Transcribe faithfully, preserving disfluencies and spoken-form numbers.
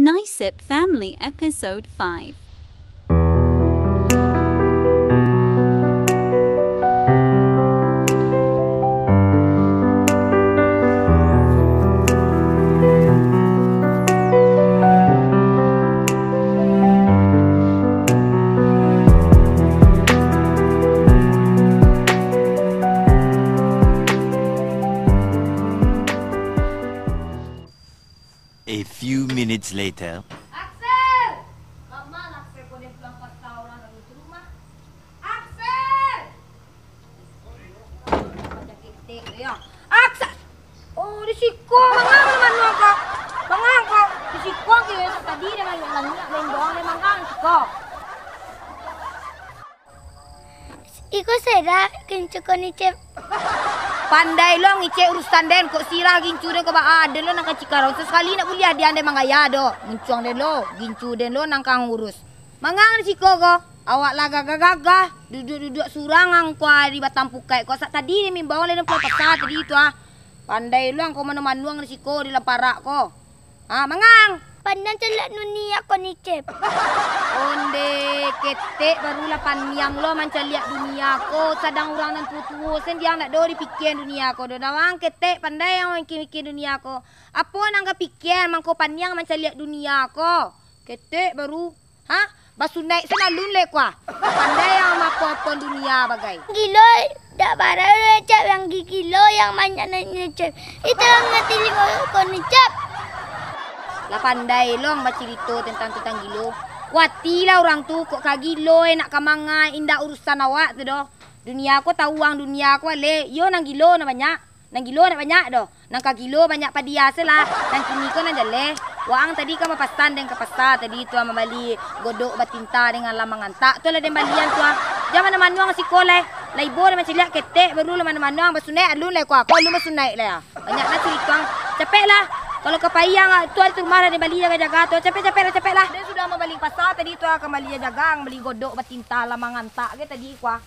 Nicip Family Episode five. A few minutes later. Axel! Kama lah Axel ko den pulang patah urang dari rumah? Axel! Macam ketek tu yo. Axel! Oh, di siko, mangang manuang ko. Mangang ko. Di siko ke, tadi den mangiak-mangiak, main doang den mangang di siko. Iko sirah gincu ko Nicip. Pandai lo ngicek urusan den, kok sirah gincu den ko baa, ado lo nan ka cikarau. Sasakali ndak buliah dian den manggaya do. Muncuang den lo, gincu den lo nan ka ngurus. Mangang di siko ko, awak lah gagah-gagah, duduak-duduak surang angkua di batang pukaik ko. Sak tadi den mimbau lai den pulang pasa tadi tu ah. Pandai lo angkau manuang-manuang di siko di lamparak ko. Ha, mangang! Paniang caliak dunia ko Nicip. Onde, ketek baru lah paniang lo mancaliak dunia ko, sadang urang nan tuo-tuo sen diang ndak do dipikian dunia ko do. Nawang ketek pandai ang mikia-mikia dunia ko. Apo nan ka pikian mangko paniang mancaliak dunia ko? Ketek baru. Ha? Basunaik sen alun lai kuah. Pandai ang maapo-apoan dunia bagai. Gilo, dak bara lo Cap, yang gigilo yang banyak nanya Cap. Itu lah ngerti limo ko ni Cap. Lah pandai lo ang bacurito tentang-tentang gilo. Kuatilah urang tu, kok ka gilo, eh, nak ka mangai, indak urusan awak tu doh. Dunia ko tau ang dunia ko aleh, iyo nan gilo nan banyak. Nan gilo ndak banyak doh. Nan ka gilo banyak padia se lah. Nan kini ko nan jaleh. Waang tadi ka bapasan den ka pasa tadi tu, ah, mambali godok batinta dengan lamang antak. Tu lah den balian tu, ah. Jan manuang-manuang siko lai. Lah ibo lah mancaliak ketek, baru lah manuang-manuang. Basunaik alun lai ko, ko alun basunaik lai, ah. Banyak lah curito ang. Capek lah. Kalau ka pai ang, ah, tu ado rumah lah den bali jaga-jaga tu. Capek, capek lah, capek lah. Den sudah mambali pasa tadi tu, ah, ka bali jaga, mambali godok batinta lamang antak ge tadi ko, ah.